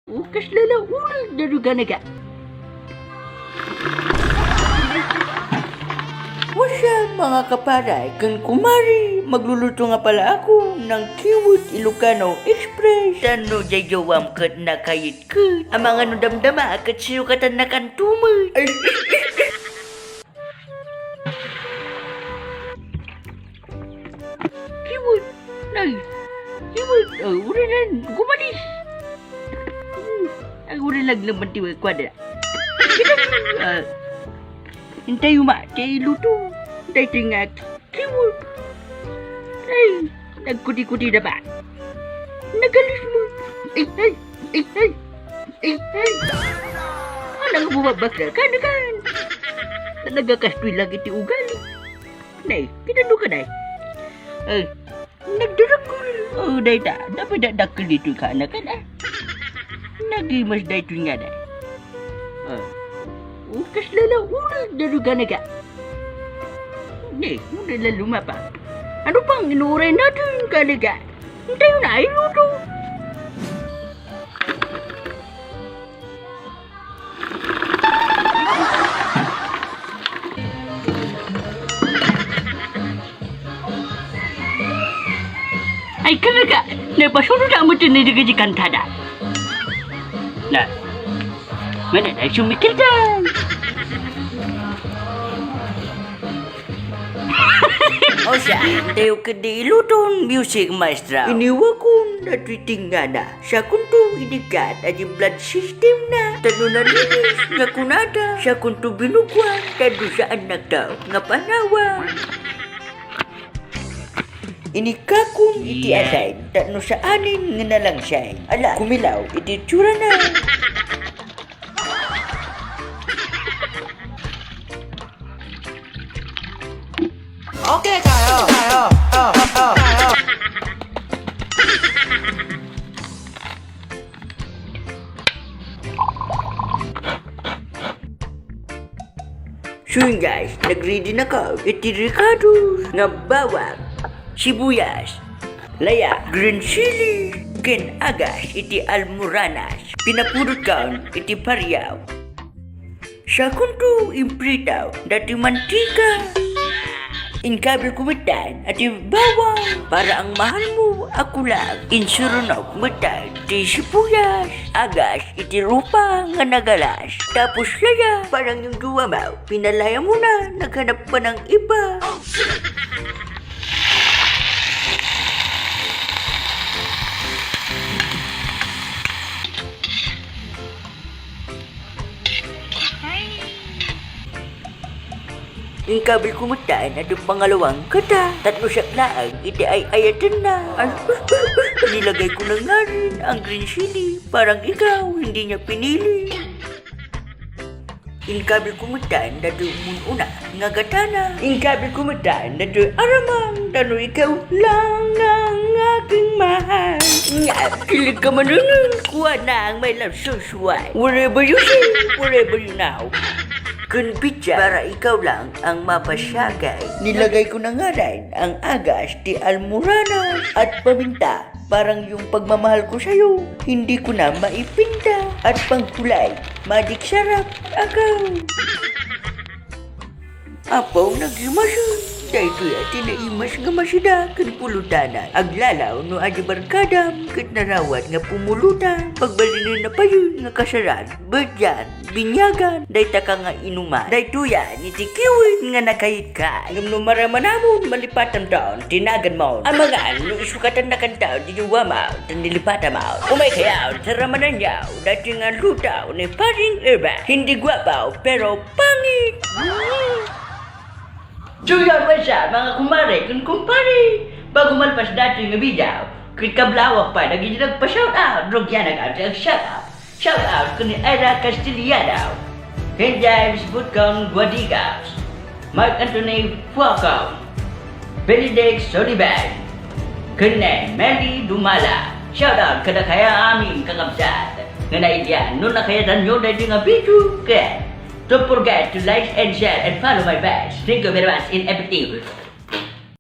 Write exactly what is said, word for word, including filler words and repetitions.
O, kasla la uleg da duganaga. What's up, mga kapare ken kumare? Magluluto nga pala ako ng Kiwit Ilocano Express. Tano jay jowam ket nakayit ket. Amangan no damdama ket siyo katannakan tumet. Ay, Kiwit. Nay. Kiwit. Oh, uri na. Gumalis. Hmm. Ang uri lang naman ti kuwan na. Ah. Intay uma, ti luto. Intay ti nga kiwit. Ay, nagkuti-kuti na ba? Nagalis mo. Ay, ay, ay, ay. Ay, ay. Alang bumabak na. Kan, kan. Talaga kastoy lagi ti ugali. Nay, kinano ka, nay? Ay, nagdarakul. Oh, dayta, dapat dakkel dito ka na ka na. Nagimas dayto nga na. Oh, ukas na lang ulit na luga na ka. Ni, muna na lumapa. Ano pang inuuray natin ka na ka? Tayo na, iluto. Ay, talaga, napasunod ang mutin ni Digidi Kantada. Na, mana na sumikil dyan. O siya, tayo kadi iluton, music maestra. Iniwakon, natuy tingana. Siakunto idi kat a di blood system na. Tano nalinis, nga kunada. Siakunto binugwan, tano saan naktaw, nga panawan. Inikakon iti aside, tano saanen nga nalangsay. Ala, kumilaw, iti itsura na. Okay kayo, kayo, kayo, kayo, kayo. So yun guys, nag-ready na ko. Iti ricado nga bawang, sibuyas, laya, green chili, ken agas iti almoranas. Pinapudot ko iti pariaw. Siakunto impritaw dati mantika. Inkabil ko metten a ti bawang para ang mahal mo a kulang. Insurunok metten ti sibuyas, agas iti rupa nga nagalas. Tapos laya, parang yung duwa mo, pinalaya mo na, naghanap pa ng iba. Inkabil ko metten a ti pangalawang kata, tatno siak laeng iti ay-ayatenna. Ay, nilagay ko na ngarin ang green chili, parang ikaw, hindi niya pinili. Inkabil ko metten dati umun-una nga gatana. Inkabil ko metten dati aramang tano ikaw lang ang aking mahal. Nga, kilig ka manunun, kuha na ang my love so suway. Wherever you see, wherever you now. Kun pitsa, para ikaw lang ang mapasyagay. Nilagay ko na nga rin ang agas ti almoranas at paminta. Parang yung pagmamahal ko sa'yo, hindi ko na maipinta. At panghulay, magic sarap, agaw. Apaw, nagimasen. Daytoy a ti naimas nga masida ken pulutanay. Aglalaw no adi barkadam ket narawat nga pumulutan. Pagbalinen na payen nga kasaran. Betdian. Binyagan, dayta ka nga inuman. Daytoyan iti kiwit nga nakayitkan. Ngem no maramanamon, malipatamton ti naganmon. Amangan no isukatannakanton ti jowamon, tan nilipatamon. Umay kayaw, ta ramananyaw, daytoy nga lutaw ni Paring Eva. Hindi guapo, pero pangit! Joy Armasa, mga kumare, kun kumpare, bago malpas daytoy nga video, ket kablawak pa, dagiti nagpa-shout out, rugianak, ag-, ag-shout out. Shout out ken ni Ira Castillano, ken James Butcon Guadigas, Mark Anthony Fuacao, Benedict Soliban, ken ni Mary Dumala. Shout out kadakayo amin, kakabsat, nga nailian no nakayatanyo daytoy nga video, ken don't forget to like and share and follow my page. Thank you very much in everything.